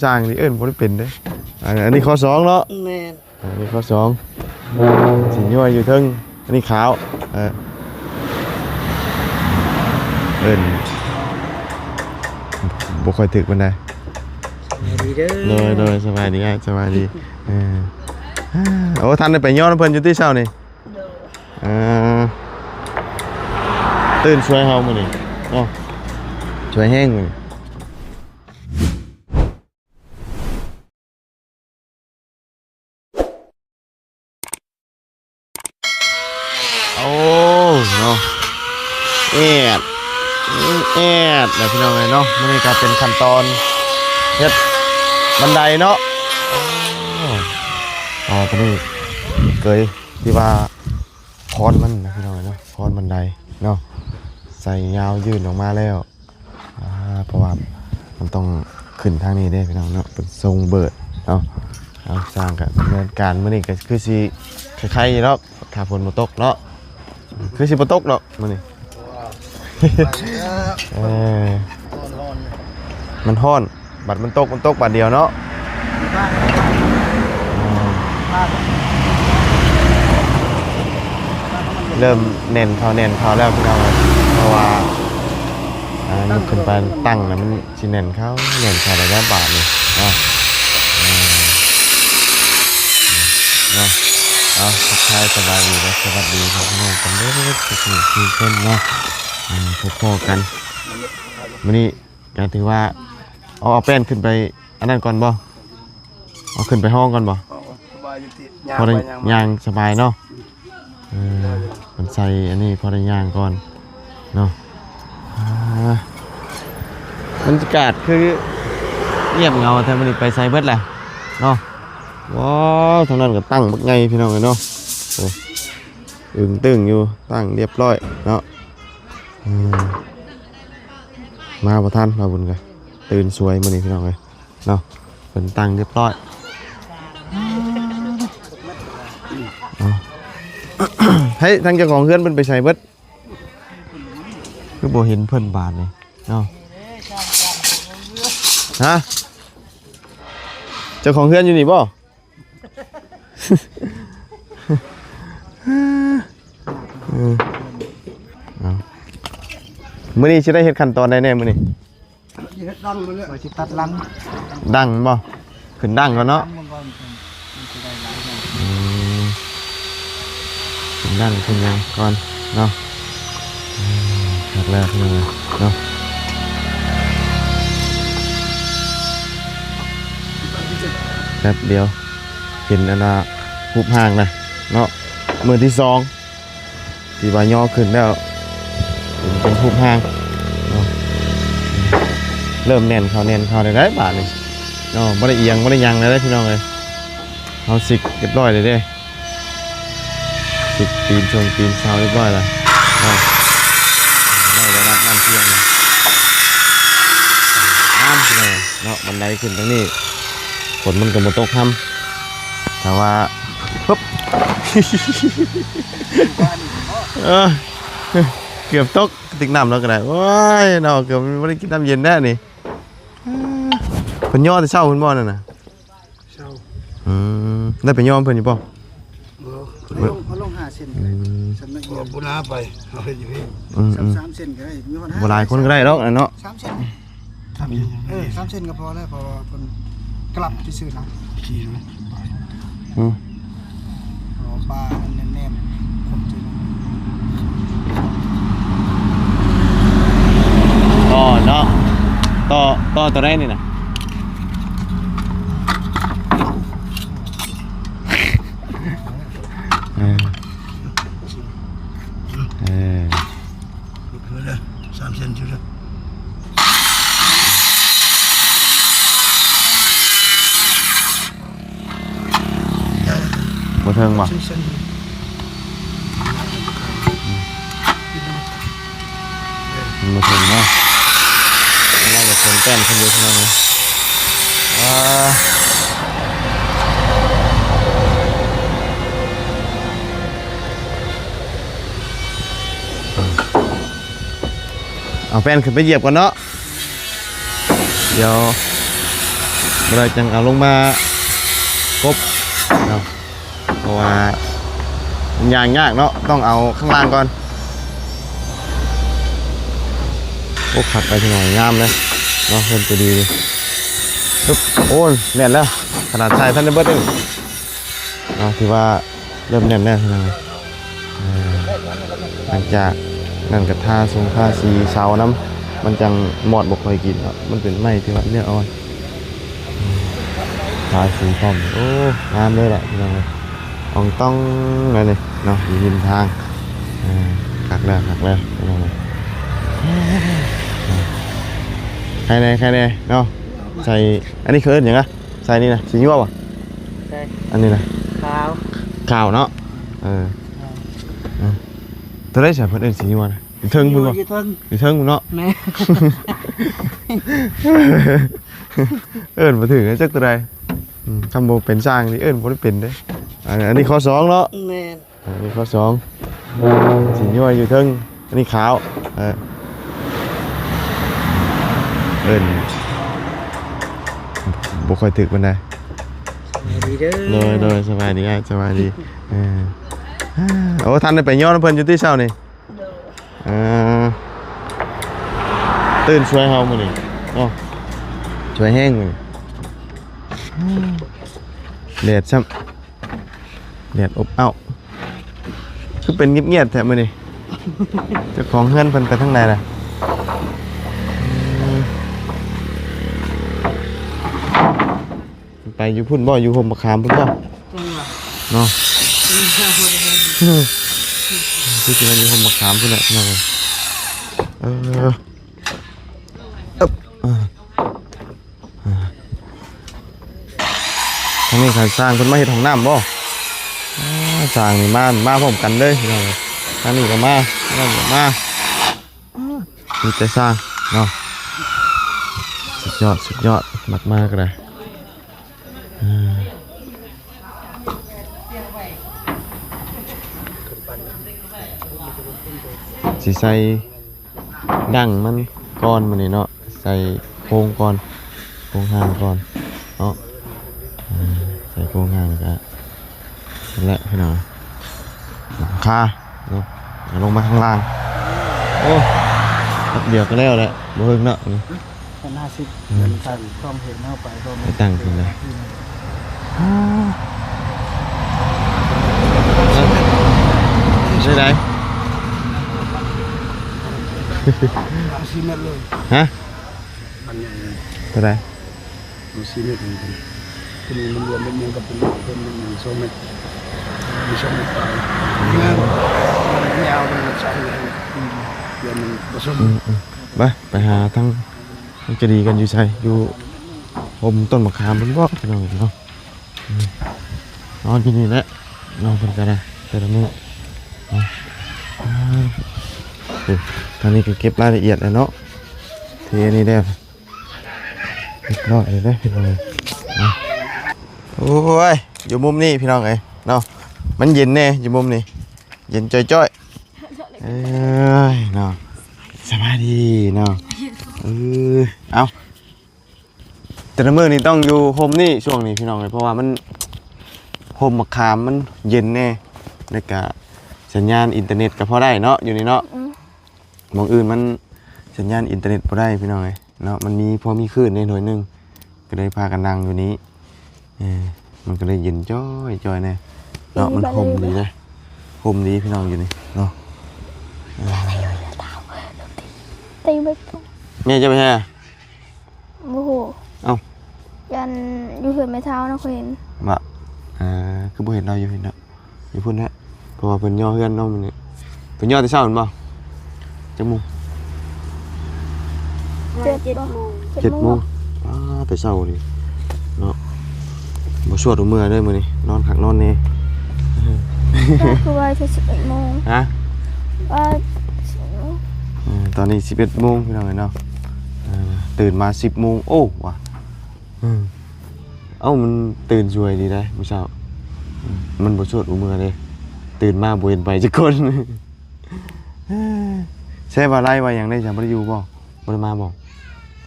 ຊ່າງນີ້ເອີ້ນບໍ່ໄດ້ເປັນເດ້. ອັນ ອັນນີ້ຂໍ້ສອງເນາະ. ແມ່ນ. ອັນນີ້ຂໍ້ສອງ ສີຍ້ວຍຢູ່ເທິງ. ອັນນີ້ຂາວ. ເອີ ເອີ້ນບໍ່ຄ່ອຍຖືກປານໃດ. ສະບາຍດີເດີ. ໂດຍ ໂດຍ ສະບາຍດີອ້າຍ ສະບາຍດີ. ເອີ ໂອ້ ທ່ານໄດ້ໄປຍ້ອນເພິ່ນຢູ່ຕິເຊົ້ານີ້? ເອີ ຕື່ນຊ່ວຍເຮົາມື້ນີ້ເນາະ ຊ່ວຍແຮງມື້ນີ້. ໂອ້ ເນາະ ແອດ ແອດແລ້ວພີ່ນ້ອງເອີຍເນາະ. ມື້ນີ້ກໍເປັນຂັ້ນຕອນເຮັດບັນໄດເນາະ. ໂອ້ ອ່າ ຕົວນີ້ເກີຍ ທີ່ວ່າຄ້ອນມັນນະພີ່ນ້ອງເອີຍເນາະ ຄ້ອນບັນໄດເນາະ ໃສ່ຍາວຍື່ນອອກມາແລ້ວ. ອ່າ ເພາະວ່າມັນຕ້ອງຂຶ້ນທາງນີ້ເດ້ພີ່ນ້ອງເນາະ ເປັນຊົງເບີດເນາະ. ເອົາ ຊ່າງກະດຳເນີນການ ມື້ນີ້ກະຄືຊິໄຄໆຢູ່ດອກ ຖ້າຝົນບໍ່ຕົກເນາະ ຄືຊິບໍ່ຕົກດອກມື້ນີ້. ເອີ ມັນຮ້ອນ ບັດມັນຕົກ ມັນຕົກບາດດຽວເນາະ. ເລີ່ມແໜ້ນເຂົ້າ ແໜ້ນເຂົ້າແລ້ວພີ່ນ້ອງເອີຍ ເພາະວ່າ ອ່າ ຍົກຂຶ້ນໄປຕັ້ງແລ້ວມັນຊິແໜ້ນເຂົ້າ ແໜ້ນເຂົ້າແລ້ວບາດນີ້ເນາະ. ເນາະ ເອົາ ທັກທາຍສະບາຍດີ ແລະ ສະຫວັດດີພີ່ນ້ອງກັນເບິດທຸກໆຄົນເນາະ. ອ່າ ພົບພໍ້ກັນມື້ນີ້ ກະຖືວ່າ ເອົາ ເອົາແປ້ນຂຶ້ນໄປອັນນັ້ນກ່ອນບໍ່? ເອົາຂຶ້ນໄປຫ້ອງກ່ອນບໍ່? ເອົາ ສະບາຍຢູ່ຕິ ຍ່າງໄປຍ່າງມາ ຍ່າງສະບາຍເນາະ. ເອີ ມັນໃສ່ອັນນີ້ພໍໄດ້ຍ່າງກ່ອນເນາະ. ອ່າ ບັນຍາກາດຄືງຽບເຫງົາແທ້ມື້ນີ້ ໄປໃສເບິດແຫຼະເນາະ. ວ້າວ ທາງນັ້ນກໍຕັ້ງບັກໃຫຍ່ພີ່ນ້ອງເອີຍເນາະ. ໂອ້ ອຶງຕຶງຢູ່ ຕັ້ງລຽບຮ້ອຍເນາະ. ອືມ ມາບໍ່ທັນ ບ່າວບຸນກະຕື່ນສວຍມື້ນີ້ພີ່ນ້ອງເອີຍເນາະ. ເພິ່ນຕັ້ງລຽບຮ້ອຍ. ເອົາ ໃຫ້ທາງເຈົ້າຂອງເຮືອນເພິ່ນໄປໃສເບິດ? ຄືບໍ່ເຫັນເພິ່ນບາດນີ້ເນາະ. ຮະ? ເຈົ້າຂອງເຮືອນຢູ່ນີ້ບໍ່? ເອີ ເອົາ ມື້ນີ້ຊິໄດ້ເຮັດຂັ້ນຕອນໃດແດ່ມື້ນີ້? ຊິເຮັດດັງມັນແຫຼະ ວ່າຊິຕັດຫຼັງ ດັງແມ່ນບໍ່? ຂຶ້ນດັງກ່ອນເນາະ. ອືມ ຂຶ້ນດັງຂຶ້ນຫຍັງກ່ອນເນາະ. ອືມ ຄັກແລ້ວພີ່ນ້ອງເອີຍເນາະ. ແປັບດຽວເຫັນອັນວ່າຮູບຮ່າງນະເນາະ ມື້ທີສອງ ທີ່ວ່າຍໍຂຶ້ນແລ້ວ ເປັນ ເປັນຮູບຮ່າງເນາະ. ເລີ່ມແໜ້ນເຂົ້າ ແໜ້ນເຂົ້າແລ້ວໄດ໋ບາດນີ້ເນາະ. ບໍ່ໄດ້ອຽງ ບໍ່ໄດ້ຫຍັງແລ້ວເດ້ພີ່ນ້ອງເອີຍ. ເຮົາຊິກຮຽບຮ້ອຍແລ້ວເດ້ ຊິກຕີນຊົງຕີນເສົາຮຽບຮ້ອຍແລ້ວເນາະ. ໄດ້ລະດັບນ້ຳທ່ຽມແລ້ວ ງາມພີ່ນ້ອງເນາະ. ບັນໄດຂຶ້ນທາງນີ້ ຝົນມັນກໍບໍ່ຕົກນຳ ຖ້າວ່າ ປຶບ ເອີ ເກືອບຕົກ ກະຕິກນ້ຳລາວກໍໄດ້. ໂອ້ຍເນາະ ເກືອບບໍ່ໄດ້ກິນນ້ຳເຢັນແທ້ນີ້. ເພິ່ນຍໍແຕ່ເຊົ້າພຸ້ນບໍ່ນັ້ນນະ? ເຊົ້າ. ອືມ ໄດ້ໄປຍໍເພິ່ນຢູ່ບໍ່? ບໍ່ ເພິ່ນລົງ ເພິ່ນລົງຫ້າເຊັນ. ອືມ ສຳນັກງານ ບໍ່ໜ້າໄປ ເຮົາເຮັດຢູ່ພີ້. ອືມ ສາມ ສາມເຊັນກໍໄດ້ ມີຮອດຫ້າ ບໍ່ຫຼາຍຄົນກໍໄດ້ດອກນະເນາະ. ສາມເຊັນ ສາມເຊັນ ເອີ ສາມເຊັນກໍພໍແລ້ວ ເພາະວ່າເພິ່ນກະລັບຊື່ໆນະ. ອືມ ເພາະວ່າປາມັນແໜ້ນໆ ຄົນຈະ ຕໍ່ເນາະ ຕໍ່ ຕໍ່ຕົວໃດນີ້ນະ? ເອີ ເອີ ສາມເຊັນຢູ່ເດີ ບໍ່ເຖິງບໍ່? ມັນບໍ່ເຖິງເນາະ. ລາວກໍຄົນແຕ້ມເພິ່ນຢູ່ເທົ່ານັ້ນນະ. ອ່າ ເອົາແປ້ນຂຶ້ນໄປຢຽບກ່ອນເນາະ. ດຽວ ບໍ່ໄດ້ຈັ່ງເອົາລົງມາກົບເນາະ ເພາະວ່າມັນຍ່າງຍາກເນາະ ຕ້ອງເອົາຂ້າງລ່າງກ່ອນ. ໂອ້ ຄັກໄປພີ່ນ້ອງ ງາມເລີຍເນາະ ເຮືອນເຈດີນີ້. ປຶບ ໂອ້ ແໜ້ນແລ້ວ ຂະໜາດໃສ່ທັນໄດ້ເບິດເດ້ເນາະ ຖືວ່າເລີ່ມແໜ້ນແລ້ວພີ່ນ້ອງເອີຍ. ເອີ ຫຼັງຈາກນັ້ນກໍທາຊົງທາສີເສົານຳ ມັນຈັ່ງມອດບໍ່ຄ່ອຍກິນເນາະ ມັນເປັນໄມ້ທີ່ວ່າເນື້ອອ່ອນ. ທາສີພ້ອມ ໂອ້ ງາມເລີຍລະພີ່ນ້ອງເອີຍ ອອງຕອງເລີຍນີ້ເນາະ ຢູ່ຮິມທາງ. ເອີ ຄັກແລ້ວ ຄັກແລ້ວພີ່ນ້ອງເອີຍ ໃຄແດ່ ໃຄແດ່ເນາະ. ໃສ່ ອັນນີ້ເຂົາເອີ້ນຫຍັງນະ? ໃສ່ນີ້ນະ ສີຍົວບໍ່? ໃສ່ ອັນນີ້ນະ ຂາວ ຂາວເນາະ. ເອີ ເອີ ເອີ ຕົວໃດສະເພິ່ນເອີ້ນສີຍົວນະ? ຢູ່ເທິງພຸ້ນບໍ່? ຢູ່ເທິງ ຢູ່ເທິງພຸ້ນເນາະ. ແມ່ນ ເອີ້ນບໍ່ຖືກຈັກຕົວໃດ. ອືມ ຄັນບໍ່ເປັນຊ່າງນີ້ເອີ້ນບໍ່ໄດ້ເປັນເດ້. ອັນ ອັນນີ້ຂໍ້ສອງເນາະ. ແມ່ນ ອັນນີ້ຂໍ້ສອງ ສີຍົວຢູ່ເທິງ ອັນນີ້ຂາວ. ເອີ ເອີ້ນບໍ່ຄ່ອຍຖືກປານໃດ. ສະບາຍດີເດີ. ໂດຍ ໂດຍ ສະບາຍດີອ້າຍ ສະບາຍດີ. ເອີ ໂອ້ ທັນໄດ້ໄປຍໍນຳເພິ່ນຢູ່ຕິເຊົ້ານີ້? ໂດຍ ເອີ ຕື່ນສວຍເຮົາມື້ນີ້ເນາະ ສວຍແຮງມື້ນີ້. ແດດຊ້ຳ ແດດອົບອ້າວ ຄືເປັນງຽບໆແທ້ມື້ນີ້. ເຈົ້າຂອງເຮືອນເພິ່ນໄປທາງໃດລະ? ໄປຢູ່ພຸ້ນບໍ່? ຢູ່ຮົ່ມບັກຂາມພຸ້ນບໍ່? ເນາະ ຄືຊິແມ່ນຢູ່ຮົ່ມບັກຂາມພຸ້ນແຫຼະພີ່ນ້ອງເອີຍ. ເອີ ເອີ ທາງນີ້ຂ້າງຊ່າງເພິ່ນມາເຮັດຫ້ອງນ້ຳບໍ່? ອາ ຊ່າງນີ້ມາ ມາພ້ອມກັນເລີຍພີ່ນ້ອງເອີຍ. ທາງນີ້ກໍມາ ທາງນັ້ນກໍມາ ມີແຕ່ຊ່າງເນາະ. ສຸດຍອດ ສຸດຍອດ ມັກມາກໍໄດ້. ເອີ ຊິໃສ່ດັງມັນກ່ອນມື້ນີ້ເນາະ ໃສ່ໂຄງກ່ອນ ໂຄງຮ່າງກ່ອນເນາະ. ເອີ ໃສ່ໂຄງຮ່າງແລ້ວກະ ນັ້ນແຫຼະພີ່ນ້ອງ ຫຼັງຄາເນາະ ເອົາລົງມາຂ້າງລ່າງ. ໂອ້ ແປັບດຽວກໍແລ້ວແຫຼະ ບໍ່ເຮິງເນາະ. ພັນຫ້າສິບ ອືມ ເດີນທາງຄອງເຫັນເຮົາໄປ ໄປຕັ້ງຂຶ້ນເລີຍ. ໄດ້ໃດ? ສາມສີ່ແມັດເລີຍ. ຮະ? ອັນໃຫຍ່ ເທົ່າໃດ? ມັນສີ່ແມັດເໝືອນກັນ. ຕົວນີ້ມັນລວມເມັດໜຶ່ງກັບຕົວນີ້ເພີ່ມເມັດໜຶ່ງ ສອງແມັດ ມີສອງແມັດປາຍ. ແມ່ນ ມັນຍາວ ມັນໃສ່ ອືມ ດຽວມັນບໍ່ສົມ. ອືມໆ ໄປ ໄປຫາທາງ ມັນຈະດີກັນຢູ່ໃສ? ຢູ່ຮົ່ມຕົ້ນມະຂາມພຸ້ນບໍ່ ພີ່ນ້ອງເນາະ? ອືມ ນອນຢູ່ນີ້ແຫຼະ ນ້ອງເພິ່ນກໍໄດ້ ແຕ່ລະມື້ເນາະ. ອາ ໂອ້ ທາງນີ້ກໍເກັບລາຍລະອຽດແລ້ວເນາະ ເທນີ້ແລ້ວ ຮຽບຮ້ອຍແລ້ວເດ້ພີ່ນ້ອງເນາະ. ໂອ້ຍ ຢູ່ມຸມນີ້ພີ່ນ້ອງເອີຍເນາະ ມັນເຢັນແດ່ ຢູ່ມຸມນີ້ ເຢັນຈ້ອຍໆ. ເອີຍເນາະ ສະບາຍດີເນາະ. ເອີ ເອົ້າ ແຕ່ລະມື້ນີ້ຕ້ອງຢູ່ຮົ່ມນີ້ຊ່ວງນີ້ພີ່ນ້ອງເອີຍ ເພາະວ່າມັນ ຮົ່ມໝາກຂາມມັນເຢັນແດ່ ແລ້ວກະສັນຍານອິນເຕີເນັດກໍພໍໄດ້ເນາະ ຢູ່ນີ້ເນາະ. ອືມ ໝ່ອງອື່ນມັນສັນຍານອິນເຕີເນັດບໍ່ໄດ້ພີ່ນ້ອງເອີຍເນາະ ມັນມີ ພໍມີຄື້ນແດ່ໜ້ອຍໜຶ່ງ ກໍເລີຍພາກັນນັ່ງຢູ່ນີ້. ເອີ ມັນກໍເລີຍເຢັນຈ້ອຍໆແດ່ເນາະ ມັນຮົ່ມດີເດ້ ຮົ່ມດີພີ່ນ້ອງຢູ່ນີ້ເນາະ. ເອີ ຕີໄປ ແມ່ຈະໄປໃສ? ບໍ່ຮູ້. ເອົ້າ ຢ້ານຢູ່ເຮືອນແມ່ເຖົ້ານະ ຂ້ອຍເຫັນ. ບໍ່? ເອີ ຄືບໍ່ເຫັນລາວຢູ່ພີ້ເນາະ? ຢູ່ພຸ້ນແຫຼະ ເພາະວ່າເພິ່ນຍໍເຮືອນເນາະມື້ນີ້. ເພິ່ນຍໍແຕ່ເຊົ້າແມ່ນບໍ່? ຈັກໂມງ? ເຈັດ ເຈັດໂມງ. ເຈັດໂມງ. ເຈັດໂມງ. ອ້າ ແຕ່ເຊົ້ານີ້ເນາະ ບໍ່ສວດບໍ່ເມື່ອເດີມື້ນີ້ ນອນຄັກນອນແນ່. ກໍຄືວ່າຈະສິບເອັດໂມງ. ຮະ? ວ່າສິບເອັດໂມງ. ເອີ ຕອນນີ້ສິບເອັດໂມງພີ່ນ້ອງເອີຍເນາະ. ເອີ ຕື່ນມາສິບໂມງ ໂອ້ ວ່າ ເອີ ເອົ້າ ມັນຕື່ນສວຍດີໃດ໋ມື້ເຊົ້າ ມັນບໍ່ສວດບໍ່ເມື່ອເດ້ ຕື່ນມາບໍ່ເຫັນໃຜຈັກຄົນ. ໃຊ້ວ່າໄລວ່າຫຍັງໄດ້ ຈະບໍ່ໄດ້ຢູ່ບໍ່? ບໍ່ໄດ້ມາບໍ່?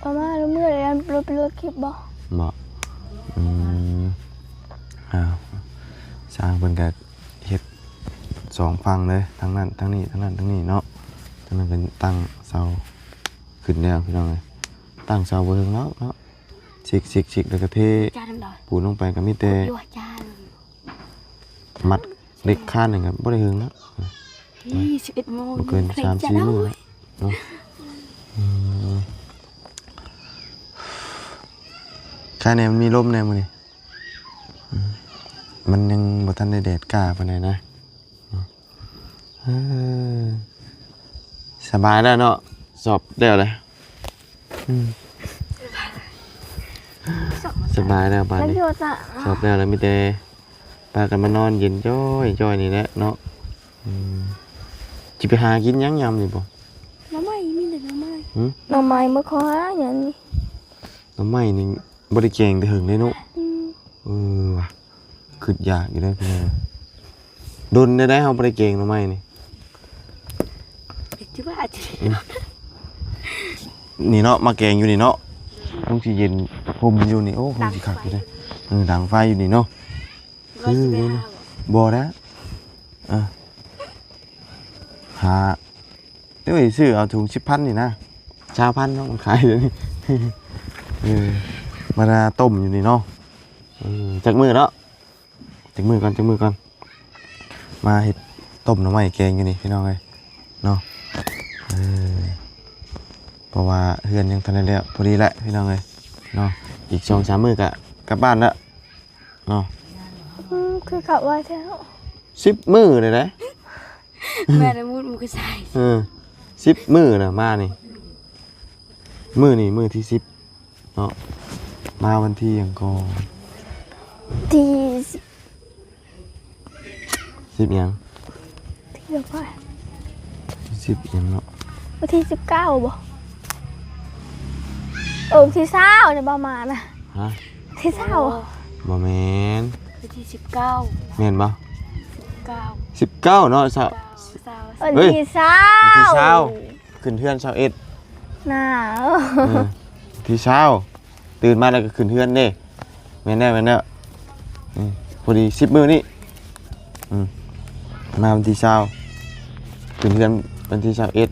ບໍ່ມາ ລະເມື່ອຍ ລົດເປັນລົດເກັບບໍ່? ບໍ່ ອືມ ອ້າວ ຊ່າງເພິ່ນກໍເຮັດສອງຝັ່ງເລີຍ ທາງນັ້ນທາງນີ້ ທາງນັ້ນທາງນີ້ເນາະ. ທາງນັ້ນກໍຕັ້ງເສົາຂຶ້ນແລ້ວ ພີ່ນ້ອງເອີຍ. ຕັ້ງເສົາບໍ່ເຖິງດອກເນາະ ຊິກໆໆ ແລ້ວກໍເທ ຈານ ປູນລົງໄປ ກໍມີແຕ່ ຢູ່ ຈານ ມັດເຫຼັກຄານໜຶ່ງກໍບໍ່ໄດ້ເຖິງເນາະ. ນີ້ ສິບເອັດໂມງ ບໍ່ເກີນສາມສີ່ມື້ແລ້ວເນາະ. ອືມ ຄາແນ່ ມັນມີລົມແນ່ມື້ນີ້. ອືມ ມັນຍັງບໍ່ທັນໄດ້ແດດກ້າປານໃດນະ. ເອີ ສະບາຍແລ້ວເນາະ ສອບແລ້ວແຫຼະ. ອືມ ສະບາຍແລ້ວບາດນີ້ ສອບແລ້ວ ແລ້ວມີແຕ່ພາກັນມານອນເຢັນຈ້ອຍໆ ນີ້ແຫຼະເນາະ. ອືມ ຊິໄປຫາກິນຫຍັງຍາມນີ້ບໍ່? ໜໍ່ໄມ້ ມີແຕ່ໜໍ່ໄມ້. ຫື? ໜໍ່ໄມ້ ມື້ຂໍຫາຫຍັງນີ້? ໜໍ່ໄມ້ນີ້ບໍ່ໄດ້ແກງແຕ່ເຫິງເດ້ເນາະ. ອືມ ເອີວ່າ ຄິດຢາກຢູ່ເດ້ພີ່ນ້ອງ. ດົນແນວໃດເຮົາບໍ່ໄດ້ແກງໜໍ່ໄມ້ນີ້? ເປັນທີ່ວ່າ ອືມ ນີ້ເນາະ ມາແກງຢູ່ນີ້ເນາະ ຄົງຊິເຢັນຫົ່ມຢູ່ນີ້. ໂອ້ ຄົງຊິຄັກຢູ່ເດ້. ເອີ ດັງໄຟຢູ່ນີ້ເນາະ. ຄື ບໍ່ໄດ້ ອ່າ ຫາ ໂອ້ຍ ຊື້ເອົາຖົງສິບພັນນີ້ນະ ຊາວພັນເນາະ ມັນຂາຍດຽວນີ້. ເອີ ມາຕົ້ມຢູ່ນີ້ເນາະ. ເອີ ຈັກມື້ເນາະ ຈັກມື້ກ່ອນ ຈັກມື້ກ່ອນ ມາເຮັດຕົ້ມໜໍ່ໄມ້ແກງຢູ່ນີ້ ພີ່ນ້ອງເອີຍເນາະ. ເອີ ເພາະວ່າເຮືອນຍັງທັນໄດ້ແລ້ວ ພໍດີແຫຼະ ພີ່ນ້ອງເອີຍເນາະ. ອີກສອງສາມມື້ກະກັບບ້ານແລ້ວ ເນາະ. ອືມ ຄືເຂົ້າໄວແທ້ເນາະ ສິບມື້ເລີຍເດ້. ແມ່ນ ໝູດມັນຄືສາຍ ເອີ ສິບມື້ນະມານີ້ ມື້ນີ້ມື້ທີສິບເນາະ. ມາວັນທີຫຍັງກ່ອນ? ທີສິບ ສິບຫຍັງ? ທີສິບຫຍັງເນາະ? ວັນທີສິບເກົ້າບໍ່? ເອີ ວັນທີຊາວນີ້ບໍ່ມານະ? ຮະ? ທີຊາວ ໂອ້ ບໍ່ແມ່ນ ວັນທີສິບເກົ້າ ແມ່ນບໍ່? ສິບເກົ້າ ສິບເກົ້າເນາະ ຊາວ ຊາວ ເອີຍ ວັນທີຊາວ ວັນທີຊາວ ຂຶ້ນເຮືອນຊາວເອັດ ໜາວ ເອີ ທີຊາວ ຕື່ນມາແລ້ວກໍຂຶ້ນເຮືອນເດ້. ແມ່ນແລ້ວ ແມ່ນແລ້ວ ອືມ ພໍດີສິບມື້ນີ້ ອືມ ມາວັນທີຊາວ ຂຶ້ນເຮືອນວັນທີຊາວເອັດ.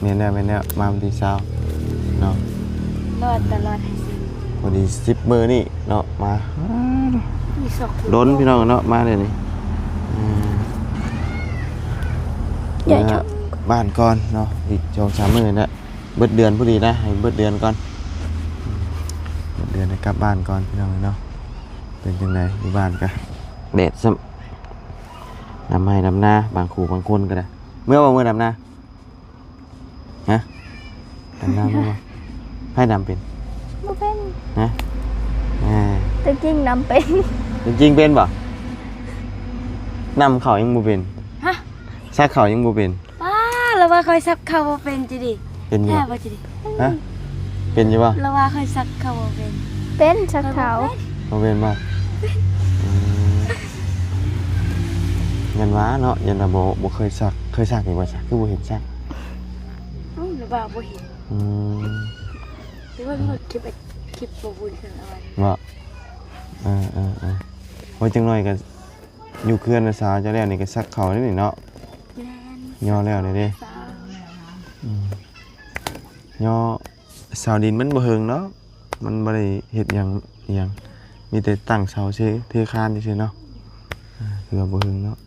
ແມ່ນແລ້ວ ແມ່ນແລ້ວ ມາວັນທີຊາວເນາະ ລອດຕະຫຼອດໃຫ້ຊິ ພໍດີສິບມື້ນີ້ເນາະ ມາ ດົນພີ່ນ້ອງເນາະ ມາດຽວນີ້ ອືມ ເມືອບ້ານກ່ອນເນາະ ອີກສອງສາມມື້ແຫຼະ. ເບິດເດືອນພໍດີນະ ໃຫ້ເບິດເດືອນກ່ອນ ເບິດເດືອນໃຫ້ກັບບ້ານກ່ອນ ພີ່ນ້ອງເນາະ. ເປັນຈັ່ງໃດຢູ່ບ້ານກະແດດຊ້ຳ ດຳໄຮ່ດຳນາ ບາງຄູ່ບາງຄົນກໍໄດ້. ເມືອບໍ່ ເມືອດຳນາ? ຮະ ດຳນາບໍ່? ໃຜດຳເປັນ? ບໍ່ເປັນ ຮະ ແນ່ ຕົວຈິງດຳເປັນ ຕົວຈິງເປັນບໍ່? ນຳເຂົ້າຍັງບໍ່ເປັນ ຮະ ຊັກເຂົ້າຍັງບໍ່ເປັນ. ປ້າ ລາວວ່າຂ້ອຍຊັກເຂົ້າບໍ່ເປັນ ຈິດີ ເປັນຢູ່ ແທ້ບໍ່ຈິດີ? ຮະ ເປັນຢູ່ບໍ່? ລາວວ່າຂ້ອຍຊັກເຂົ້າບໍ່ເປັນ ເປັນ ຊັກເຂົ້າ ບໍ່ເປັນບໍ່? ອືມ ຍັນວ່າເນາະ ຍັນວ່າບໍ່ ບໍ່ເຄີຍຊັກ ເຄີຍຊັກຢູ່ບໍ່? ຊັກ ຄືບໍ່ເຫັນຊັກ? ອືມ ລາວວ່າບໍ່ເຫັນ ອືມ ແຕ່ວ່າເບິ່ງຄລິບ ຄລິບບໍ່ບຸນເຖິງເອົາໄວ້ ບໍ່? ເອີໆໆ ໂອ້ຍ ຈັກໜ້ອຍກໍ ຢູ່ເຮືອນນະສາວເຈົ້າແລ້ວນີ້ກໍຊັກເຂົ້າແລ້ວນີ້ເນາະ ແມ່ນ ຍໍແລ້ວນີ້ເດ້ ສາວ ອືມ ຍໍ ສາວດິນມັນບໍ່ເຫິງເນາະ ມັນບໍ່ໄດ້ເຮັດຫຍັງອີ່ຫຍັງ ມີແຕ່ຕັ້ງເສົາເຊ ເທຄານຊື່ໆເນາະ ເອີ ຖືວ່າບໍ່ເຫິງເນາະ.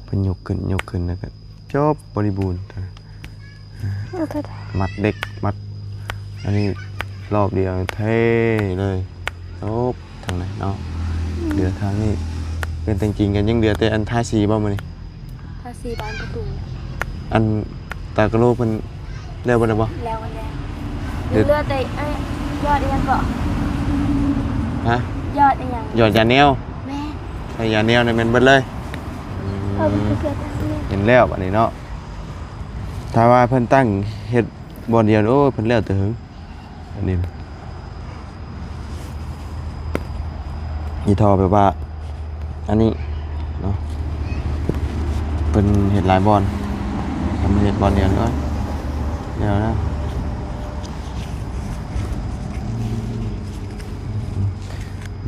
ເພິ່ນຍົກຂຶ້ນ ຍົກຂຶ້ນແລ້ວກໍຈົບບໍລິບູນ ມັດເຫຼັກ ມັດ ອັນນີ້ລອບດຽວເທເລີຍ ຈົບທາງນັ້ນເນາະ ອືມ ເຫຼືອທາງນີ້ ເປັນແຕ່ງຈິງກັນ ຍັງເຫຼືອແຕ່ອັນທາສີບໍ່ມື້ນີ້? ທາສີບານປະຕູ ອັນຕາກະໂລເພິ່ນແລ້ວເບິດແລ້ວບໍ່? ແລ້ວ ແລ້ວ ເຫຼືອແຕ່ ເອີ ຍອດອີ່ຫຍັງເກາະ? ຮະ? ຍອດອີ່ຫຍັງ? ຍອດຢາແນວ ແມ່ນ ໃສ່ຢາແນວນີ້ແມ່ນເບິດເລີຍ ອືມ ເອີ ມັນຄືເຮືອນ ເຫັນແລ້ວບາດນີ້ເນາະ ຖ້າວ່າເພິ່ນຕັ້ງເຮັດບ່ອນດຽວ ໂອ້ຍ ເພິ່ນແລ້ວແຕ່ເຫິງ ອັນນີ້ ອີ່ທໍ່ແບບວ່າ ອັນນີ້ເນາະ ເພິ່ນເຮັດຫຼາຍບ່ອນ ທຳເຮັດບ່ອນດຽວນີ້ ແລ້ວນະ.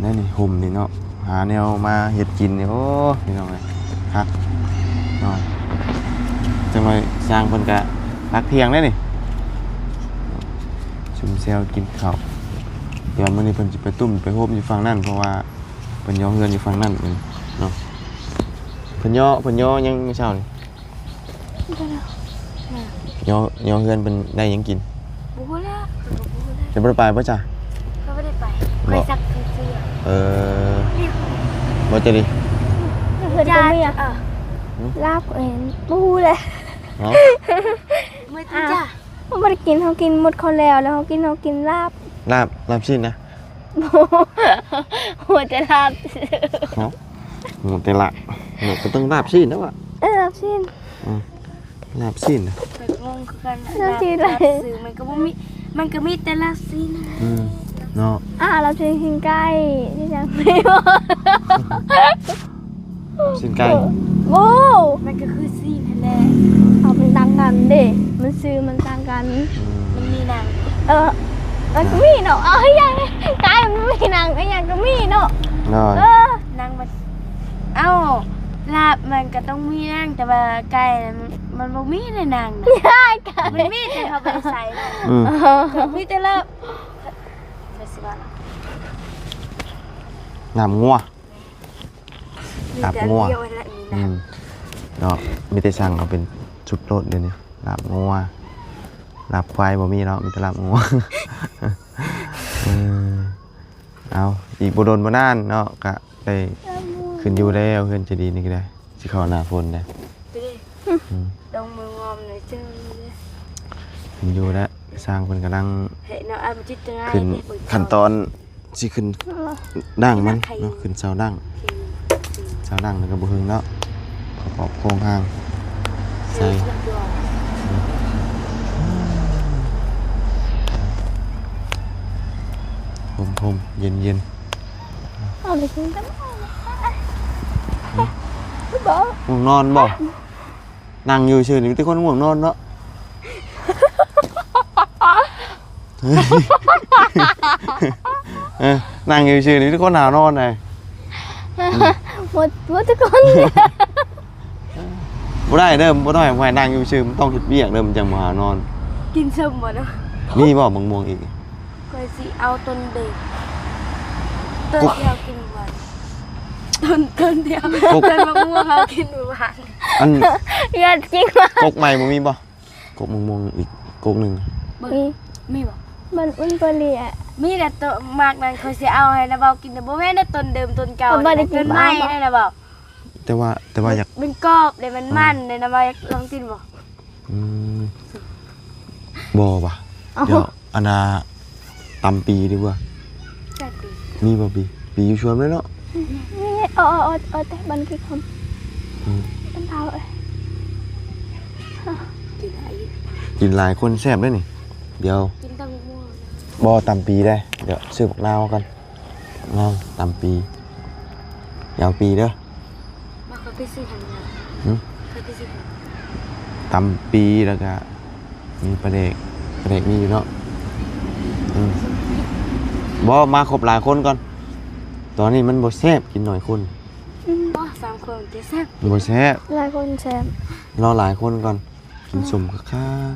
ແນວນີ້ ຮົ່ມນີ້ເນາະ ຫາແນວມາເຮັດກິນນີ້ ໂອ້ ພີ່ນ້ອງເອີຍ ຄັກເນາະ. ຈັກໜ່ອຍຊ່າງເພິ່ນກະພັກທ່ຽງແລ້ວນີ້ ຊຸມແຊວກິນເຂົ້າ. ແຕ່ວ່າມື້ນີ້ເພິ່ນຊິໄປຕຸ້ມໄປໂຮມຢູ່ຝັ່ງນັ້ນ ເພາະວ່າເພິ່ນຍໍເຮືອນຢູ່ຝັ່ງນັ້ນເນາະ. ເພິ່ນຍໍ ເພິ່ນຍໍຫຍັງມື້ເຊົ້ານີ້? ຍໍ ຍໍເຮືອນເພິ່ນໄດ້ຫຍັງກິນ? ບໍ່ຮູ້ແລ້ວ ຂ້ອຍກໍບໍ່ຮູ້ແລ້ວ. ຈະບໍ່ໄດ້ໄປບໍ່ຈ້ະ? ຂ້ອຍບໍ່ໄດ້ໄປ ຂ້ອຍຊັກເສື້ອ. ເອີ ບໍ່ຈະດີ ເພິ່ນກໍມີ ເອີ ລາບເອັນ ບໍ່ຮູ້ແຫຼະເນາະ. ມື້ທີ່ຈ້ະ ເຮົາບໍ່ໄດ້ກິນ ເຮົາກິນໝົດເຂົາແລ້ວ ແລ້ວເຮົາກິນ ເຮົາກິນລາບ ລາບ ລາບຊີ້ນນະ. ບໍ່ ຫົວແຕ່ລາບ ເນາະ ຫົວແຕ່ລາບ ເນາະ ກໍຕ້ອງລາບຊີ້ນແລ້ວວ່າ. ເອີ ລາບຊີ້ນ ອືມ ລາບຊີ້ນນະ ຂ້ອຍກໍງົງຄືກັນ ລາບຊີ້ນ ລາບຊື່ ມັນກໍບໍ່ມີ ມັນກໍມີແຕ່ລາບຊີ້ນ. ອືມ ເນາະ ອ່າ ລາບຊີ້ນ ຊີ້ນໄກ່ ຊີ້ນຫຍັງ ຊີ້ນໄກ່ ໂອ້ ມັນກໍຄືຊີ້ນຫັ້ນແຫຼະ ເອົາ ມັນຕ່າງກັນເດ້ ມັນຊື່ມັນຕ່າງກັນ. ອືມ ມັນມີໜັງ ເອີ ມັນກໍມີເນາະ ເອົາ ອີຫຍັງ ໄກ່ມັນມີໜັງ ອີຫຍັງກໍມີເນາະ. ໂດຍ ເອີ ໜັງມັນ ເອົ້າ ລາບມັນກໍຕ້ອງມີໜັງ ແຕ່ວ່າໄກ່ນະ ມັນ ມັນບໍ່ມີໃນໜັງນະ ໄກ່ ມັນມີແຕ່ເຮົາບໍ່ໄດ້ໃສ່ນະ. ອືມ ເອີ ມີແຕ່ລາບ ລາບງົວ ລາບງົວ ອືມ ເນາະ ມີແຕ່ສັ່ງເອົາເປັນຊຸດໂລດດຽວນີ້ ລາບງົວ ລາບຄວາຍບໍ່ມີເນາະ ມີແຕ່ລາບງົວ. ເອີ ເອົາ ອີກບໍ່ດົນບໍ່ນານເນາະ ກະໄດ້ຂຶ້ນຢູ່ແລ້ວ ເຮືອນເຈດີນີ້ກໍໄດ້ ຊິເຂົ້າໜ້າຝົນແລ້ວ. ອືມ ລົງມືງອມເລີຍເຈົ້າ ຂຶ້ນຢູ່ແລ້ວ ຊ່າງເພິ່ນກຳລັງຂຶ້ນຂັ້ນຕອນ ຊິຂຶ້ນດ່າງມັນເນາະ ຂຶ້ນເສົາດ່າງ ເສົາດ່າງແລ້ວກໍບໍ່ເຖິງເນາະ ປະກອບໂຄງຮ່າງໃສ່ ຮົ່ມໆ ເຢັນໆ. ເອົາໄປກິນກັນ ບໍ່ ງ່ວງນອນບໍ່? ນັ່ງຢູ່ຊື່ນີ້ມີແຕ່ຄົນງ່ວງນອນເນາະ. ເອີ ນັ່ງຢູ່ຊື່ນີ້ມີແຕ່ຄົນຫາວນອນໄດ໋. ໝົດ ໝົດທຸກຄົນ. ບໍ່ໄດ້ເດີ ບໍ່ຕ້ອງໃຫ້ນັ່ງຢູ່ຊື່ ມັນຕ້ອງເຮັດວຽກເດີ ມັນຈັ່ງບໍ່ຫາວນອນ. ກິນເຊົາບໍ່ເນາະ? ມີບໍ່ ໝາກມ່ວງອີກ? ຂ້ອຍຊິເອົາຕົ້ນເດີ ຕົ້ນທີ່ເຮົາກິນມື້ວານ ຕົ້ນ ຕົ້ນທີ່ເຮົາ ກົກ ຕົ້ນໝາກມ່ວງເຮົາກິນມື້ວານ. ອັນ ຢາກກິນວ່າ ກົກໃໝ່ບໍ່ມີບໍ່? ກົກໝາກມ່ວງອີກກົກໜຶ່ງ ມີ ມີບໍ່? ມັນອຸ່ນເປີເລຍ ມີແຕ່ໂຕໝາກນັ້ນ ຂ້ອຍຊິເອົາໃຫ້ນາເບົາກິນ ແຕ່ບໍ່ແມ່ນນະ ຕົ້ນເດີມ ຕົ້ນເກົ່າ ຕົ້ນໃໝ່ນະນາເບົາ. ແຕ່ວ່າ ແຕ່ວ່າຢາກ ມັນກອບເດ້ ມັນມັນເດ້ ນາເບົາຢາກລອງກິນບໍ່? ອືມ ບໍ່ວ່າ ເອົາ ດຽວ ອັນນ່າ ຕຳປີດີກວ່າ. ຈັກປີ? ມີບໍ່ປີ? ປີຢູ່ຊວນເລີຍເນາະ. ມີ ເອົາ ເອົາ ເອົາ ເອົາແຕ່ບັນກິຄອມ. ອືມ ບັນເທົາເອີຍ ກິນຫຼາຍຢູ່ ກິນຫຼາຍຄົນແຊບເດ້ນີ້. ດຽວ ກິນຕຳໝາກມ່ວງ ບໍ່ ຕຳປີເດ້. ດຽວຊື້ບັກນາວກ່ອນ ເອົາ ຕຳປີ ຢ່າເອົາປີເດີ. ມາ ຂ້ອຍໄປຊື້ຫຍັງນະ? ຫຶ? ຂ້ອຍໄປຊື້ຫຍັງ? ຕຳປີ ແລ້ວກະມີປາແດກ ປາແດກມີຢູ່ເນາະ. ອືມ ບໍ່ ມາຄົບຫຼາຍຄົນກ່ອນ ຕອນນີ້ມັນບໍ່ແຊບ ກິນໜ້ອຍຄົນ. ອືມ ບໍ່ ສາມຄົນຈະແຊບ ບໍ່ແຊບ ຫຼາຍຄົນແຊບ. ລໍຫຼາຍຄົນກ່ອນ ກິນສົ້ມຄັກ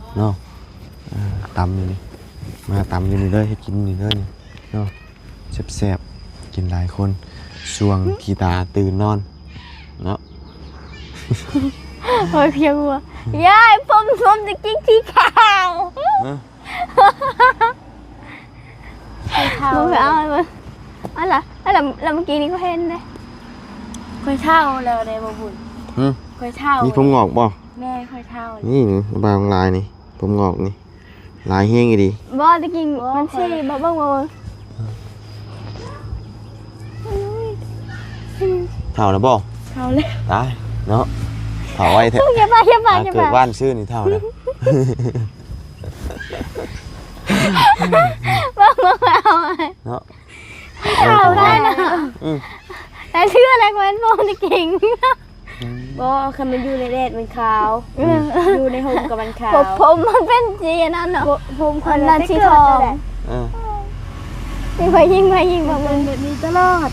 ໆເນາະ. ເອີ ຕຳຢູ່ນີ້ ມາຕຳຢູ່ນີ້ເລີຍ ເຮັດກິນຢູ່ນີ້ເລີຍນີ້ເນາະ. ແຊບໆ ກິນຫຼາຍຄົນ ຊ່ວງຂີ້ຕາຕື່ນນອນເນາະ. ໂອ້ຍ ພຽງຫົວ ຍາຍ ຜົມ ຜົມຈະກິນສີຂາວ. ຮະ? ຂ້ອຍເຖົ້າ ບໍ່ເອົາ ເອົາລະ ເອົາລະ ລະເມື່ອກີ້ນີ້ຂ້ອຍເຫັນເດ້. ຂ້ອຍເຖົ້າແລ້ວເດ້ ບໍ່ບຸນ. ຫຶ? ຂ້ອຍເຖົ້າ ມີຜົມງອກບໍ່? ແມ່ ຂ້ອຍເຖົ້າ ນີ້ ນີ້ ບາງລາຍນີ້ ຜົມງອກນີ້ ຫຼາຍແຮງອີ່ຫຼີ. ບໍ່ ຕະກີ້ ບໍ່ ມັນຊິ ຂ້ອຍ ບໍ່ ເບິ່ງ ບໍ່ ເບິ່ງ. ເຖົ້າແລ້ວບໍ່? ເຖົ້າແລ້ວ ຕາຍເນາະ ເຖົ້າໄວແທ້. ຢ່າປາກ ຢ່າປາກ ຢ່າປາກ ເກີດວານຊື້ນີ້ເຖົ້າແລ້ວ. ເບິ່ງ ເບິ່ງ ເອົາເນາະ ເຖົ້າໄດ້ນະ. ອືມ ແຕ່ເຊື່ອແລ້ວ ແມ່ນບໍ່ ຕະກີ້. ບໍ່ ຄັນມັນຢູ່ໃນແດດມັນຂາວ ເອີ ຢູ່ໃນຮົ່ມກໍມັນຂາວ. ຜົມ ຜົມມັນເປັນສີອັນນັ້ນເນາະ ຜົມ ຜົມຂ້ອຍ ອັນນັ້ນ ແຕ່ ສີທອງ ເກີດແລ້ວແຫຼະ. ເອີ ມີຜູ້ຍິງ ຜູ້ຍິງບໍ່ເບິ່ງ ເປັນແບບນີ້ຕະຫຼອດ.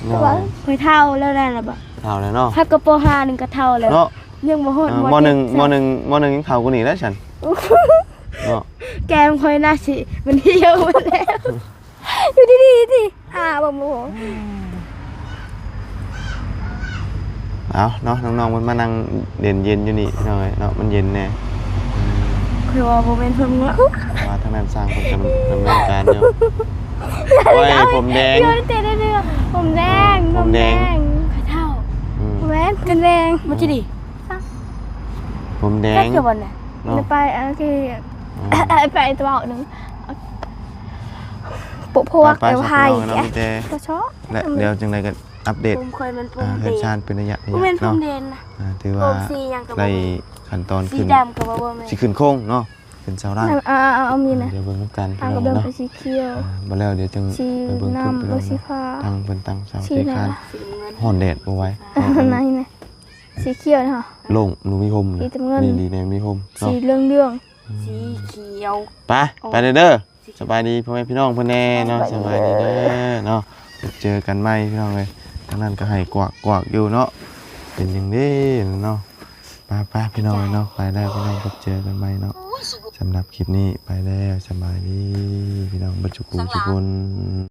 ໂດຍ ຂ້ອຍເຖົ້າແລ້ວນັ້ນລະບໍ່ ເຖົ້າແລ້ວເນາະ ພັກກໍ ປໍຫ້າ ໜຶ່ງກໍເຖົ້າແລ້ວເນາະ. ຍັງບໍ່ຮອດ ເອີ ປໍໜຶ່ງ ປໍໜຶ່ງ ປໍໜຶ່ງຍັງເຖົ້າກວ່ານີ້ແລ້ວຊັ້ນເນາະ. ແກ້ມຂ້ອຍໜ້າຊິມັນຫ່ຽວໝົດແລ້ວ. ຢູ່ດີໆ ຕິ ອ່າ ບໍ່ ບໍ່ ເອົາເນາະ ນ້ອງໆ ເພິ່ນມານັ່ງເຢັນໆ ຢູ່ນີ້ພີ່ນ້ອງເອີຍເນາະ ມັນເຢັນແດ່. ຂ້ອຍວ່າບໍ່ແມ່ນເພິ່ນເນາະ ເພາະວ່າທາງດ້ານຊ່າງເພິ່ນກຳລັງດຳເນີນການຢູ່. ໂອ້ຍ ຜົມແດງ ຢູ່ແຕ່ເລື່ອງ ຜົມແດງ ຜົມແດງ ຂ້ອຍເຖົ້າ. ອືມ ແມ່ນ ຜົມແດງ ມັນຊິດີ ຜົມແດງ ຈັກຢູ່ບ່ອນນະ ເນາະ ໄປ ໂອເຄ ອືມ ໄປ ໄປຕະເວົ້າໜຶ່ງ ໂປະພວກ ໄປໆ ເອີ ໄປ ໄປ ໄປ ແລ້ວຈັ່ງໃດກໍອັບເດດ ຜົມຂ້ອຍມັນຜົມ ອ່າ ເຮືອນຊານເປັນໄລຍະໆ ບໍ່ແມ່ນຜົມແດງນະ ເນາະ. ອ່າ ຖືວ່າ ຜົມສີຫຍັງກໍບໍ່ ໄດ້ຂັ້ນຕອນຂຶ້ນ ສີດຳກໍບໍ່ ບໍ່ແມ່ນ ຊິຂຶ້ນໂຄງເນາະ ຂຶ້ນເສົາລ້າງ. ເອົາ ເອົາ ເອົາ ມີນະ ອ່າ ດຽວເບິ່ງນຳກັນພີ່ນ້ອງເນາະ. ອ່າ ບໍ່ແລ້ວດຽວຈຶ່ງ ສີ ໄປເບິ່ງ ນ້ຳ ພຸ້ນພີ່ນ້ອງ ໂລ ເນາະ ສີຟ້າ ຕັ້ງເພິ່ນຕັ້ງເສົາ ສີ ຕີຄານ ຮ້ອນແດດບໍ່ໄຫວ ເອົາ ນັ້ນນະ ສີຂຽວນະ ໂລ່ງ ບໍ່ມີຮົ່ມ ສີນ້ຳເງິນ ດີໆ ແດ່ມີຮົ່ມເນາະ ສີເຫຼືອງໆ ອືມ ສີຂຽວ ໄປ ໄປເດີ ໂອ້ ສະບາຍດີພໍ່ແມ່ພີ່ນ້ອງເພິ່ນແດ່ເນາະ ສະບາຍດີເດີເນາະ. ພົບເຈີກັນໃໝ່ພີ່ນ້ອງເອີຍ ທາງນັ້ນກໍໄຫ້ກວາກໆ ຢູ່ເນາະ ເປັນຫຍັງເດ້ເນາະ. ໄປໆ ພີ່ນ້ອງເອີຍເນາະ ໄປແລ້ວພີ່ນ້ອງ ພົບເຈີກັນໃໝ່ເນາະ. ສຳລັບຄລິບນີ້ໄປແລ້ວ ສະບາຍດີພີ່ນ້ອງເບິດສູ່ຜູ້ສູ່ຄົນ.